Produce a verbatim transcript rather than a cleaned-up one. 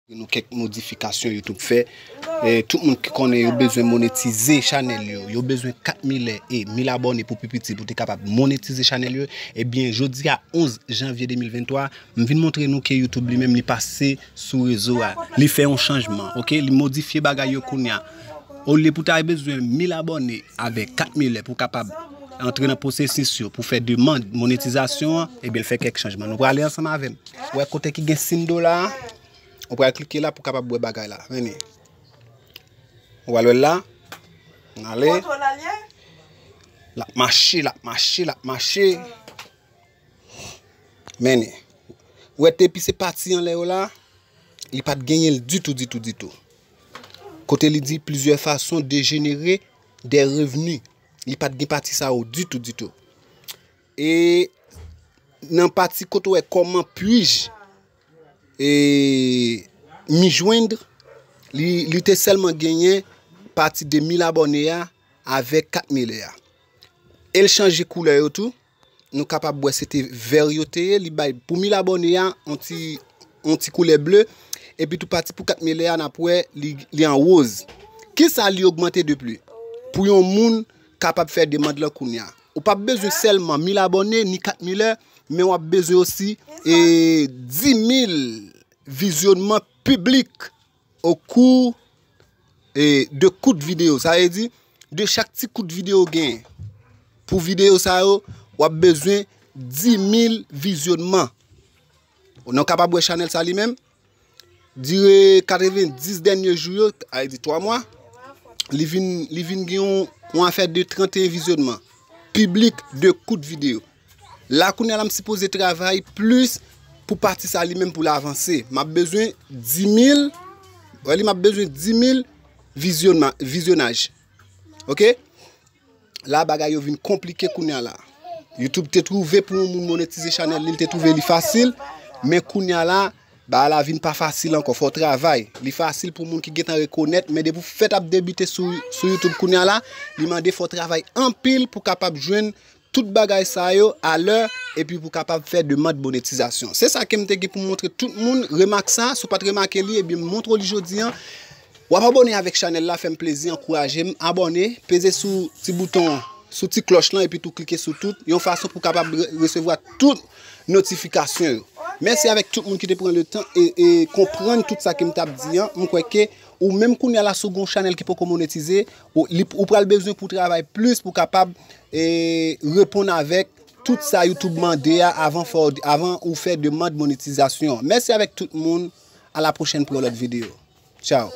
Nou kèk modifikasyon YouTube fè. E, tout moun ki konnen yo bezwen monetize chanèl yo, yo bezwen kat mil e mil abòne pou pi piti pou te kapab monetize chanèl yo. Ebyen, jodi a onz janvye de mil venntwa, m vin montre nou ke YouTube li menm li pase sou rezo a. Li fè yon chanjman, oke? Li modifye bagay yo kounye a. Olye pou ta bezwen mil abòne avèk kat mil e pou kapab antre nan pwosesis yo pou fè demann monetizasyon an, ebyen, l fè kèk chanjman. Nou prale ansanm avè m. Ou wè kote ki gen siy dola a? Ou pral klike la pou kapab wè bagay la. Vini. Ou pral wè l la. N ale. L ap mache, l ap mache, l ap mache. Men, ou wè depi se pati anlè yo la, li pa t genyen l ditou, ditou, ditou. Kote li di plusieurs façons de générer des revenus. Li pa t gen pati sa yo ditou, ditou. E nan pati kote ou wè comment puis-je, e, m'y joindre, li, li te sèlman genyen pati de mil abòne a avèk kat mil e a. E l chanje koulè yo tou. Nou kapab wè se te vè yo te ye, li bay pou mil abòne a, yon ti, yon ti koulè ble, epi tou pati pou kat mil e a, n ap wè li, li an woz. Kisa li ogmante de pli? Pou yon moun kapab fè demann lan kounye a. Ou p ap bezwen sèlman mil abòne, ni kat mil e, men w ap bezwen osi, e, dis mil vizyonnman piblik okou, e, de kout videyo. Sa vle di, de chak ti kout videyo gen pou videyo sa yo, w ap bezwen dis mil vizyonnman. Nou kapab wè chanèl sa li menm, dire katrevendis dènye jou yo, sa vle di twa mwa, li vin, li vin gen yon, yon afè de tranteyen vizyonnman piblik de kout videyo. La kounye a la m sipoze travay plis pou pati sa li menm pou l avanse. M ap bezwen dis mil, wè li, m ap bezwen dis mil vizyonnman, vizyonaj. Oke? La bagay yo vin konplike kounye a la. YouTube te twouve pou yon moun monetize chanèl li, li te twouve li fasil, men kounye a la, bagay la vin pa fasil ankò, fò w travay. Li fasil pou moun ki gentan rekonèt, men depi w fèt ap debite sou, sou YouTube kounye a la, li mande fò w travay anpil pou w kapab jwenn tout bagay sa yo alè, epi pou w kapab fè demann monetizasyon. Se sa ke m te gen pou m montre tout moun, remak sa, si w pa t remake li, ebyen m montre w li jodi an. W ap abòne avèk chanèl la, fè m plezi, ankouraje m, abòne, peze sou ti bouton, sou ti klòch lan, epi tou klike sou tout, yon fason pou w kapab re-, resevwa tout notifikasyon yo. Mèsi avèk tout moun ki te pran le tan e, e konprann tout sa ke m t ap di an. M kwè ke ou menm kounye a la, si w gen yon chanèl ki poko monetize, ou, li, ou pral bezwen pou w travay plis pou w kapab, e, reponn avèk tout sa YouTube mande a avan fè, avan ou fè demann monetizasyon. Mèsi avèk tout moun. A la pwochèn pou yon lòt videyo. Tchao.